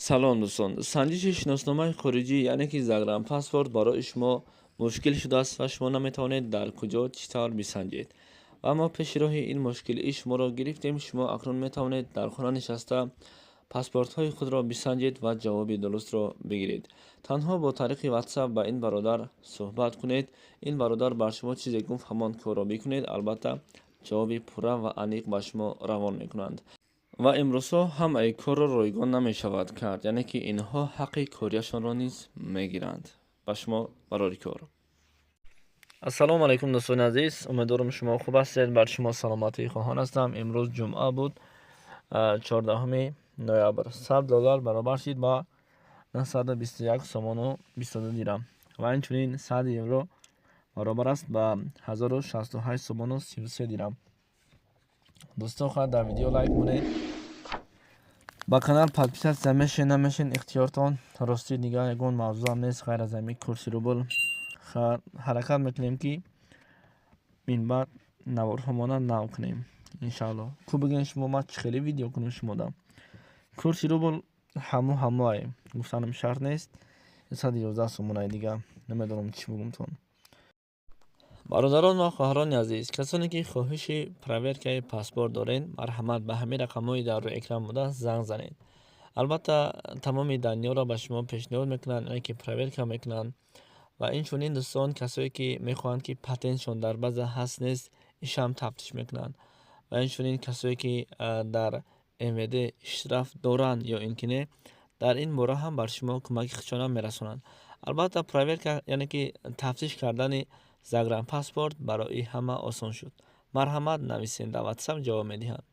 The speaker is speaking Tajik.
Салом, дӯстон! Санҷиши шиносномаи хориҷӣ, яъне ки загранпаспорт, барои шумо мушкил шудааст ва шумо наметавонед дар куҷо, чӣ тавр бисанҷед. Ва мо пеши роҳи ин мушкилии шуморо гирифтем. Шумо акнун метавонед дар хона нишаста паспортҳои худро бисанҷед ва ҷавоби дурустро бигиред. Танҳо бо тариқи WhatsApp ба ин бародар суҳбат кунед. Ин бародар бар шумо чизе гуфт, ҳамон корро бикунед. Албатта, ҷавоби пурра ва аниқ ба шумо равон мекунанд. Ва имрӯзҳо ҳамаи корро ройгон намешавад кард, яъне ки инҳо ҳаққи кориашонро низ мегиранд. Ба шумо барори кор. Ассалому алайкум, дӯстони азиз! Умедворам, шумо хуб ҳастед. Бар шумо саломатӣ хоҳон ҳастам. Имрӯз ҷумъа буд, 14 ноябр. 100 доллар баробар шид ба 921 сомону 22 дирам ва инчунин 100 евро баробар аст ба 1068 сомону 33 дирам. Дӯстон, хоҳад дар видео лайк монед, ба канал подписаться мешен, намешен, ихтиёртон. Ростӣ, дигар ягон мавзӯам нест, ғайр аз ҳамин курси рубл. Ҳаракат мекунем, ки минбаъд наворҳомона нав кунем, иншаалло. Ку бигӯен шумо, ман чӣ хеле видео кунам шумода? Курси рубл ҳаму ҳамоае, гуфтанам шарт нест, 111 сомонаи, дига намедонам чӣ бугумтон. Бародарон ва хоҳарони азиз, касоне ки хоҳиши проверкаи паспорт доред, марҳамат, ба ҳамин рақамҳои дар рӯи экран буда занг занед. Албатта, тамоми данныеро ба шумо пешниҳод мекунанд, яъне ки проверка мекунанд. Ва инчунин, дӯстон, касое ки мехоҳанд, ки патентшон дар база ҳаст, нест, ишам тафтиш мекунанд. Ва инчунин касое ки дар МВД штраф доранд ё ин ки не, дар ин бора ҳам бар шумо кӯмаки худшона мерасонанд. Албатта, проверка, яъне ки тафтиш кардани загранпаспорт барои ҳама осон шуд. Марҳамат, нависед дар WhatsApp, ҷавоб медиҳанд.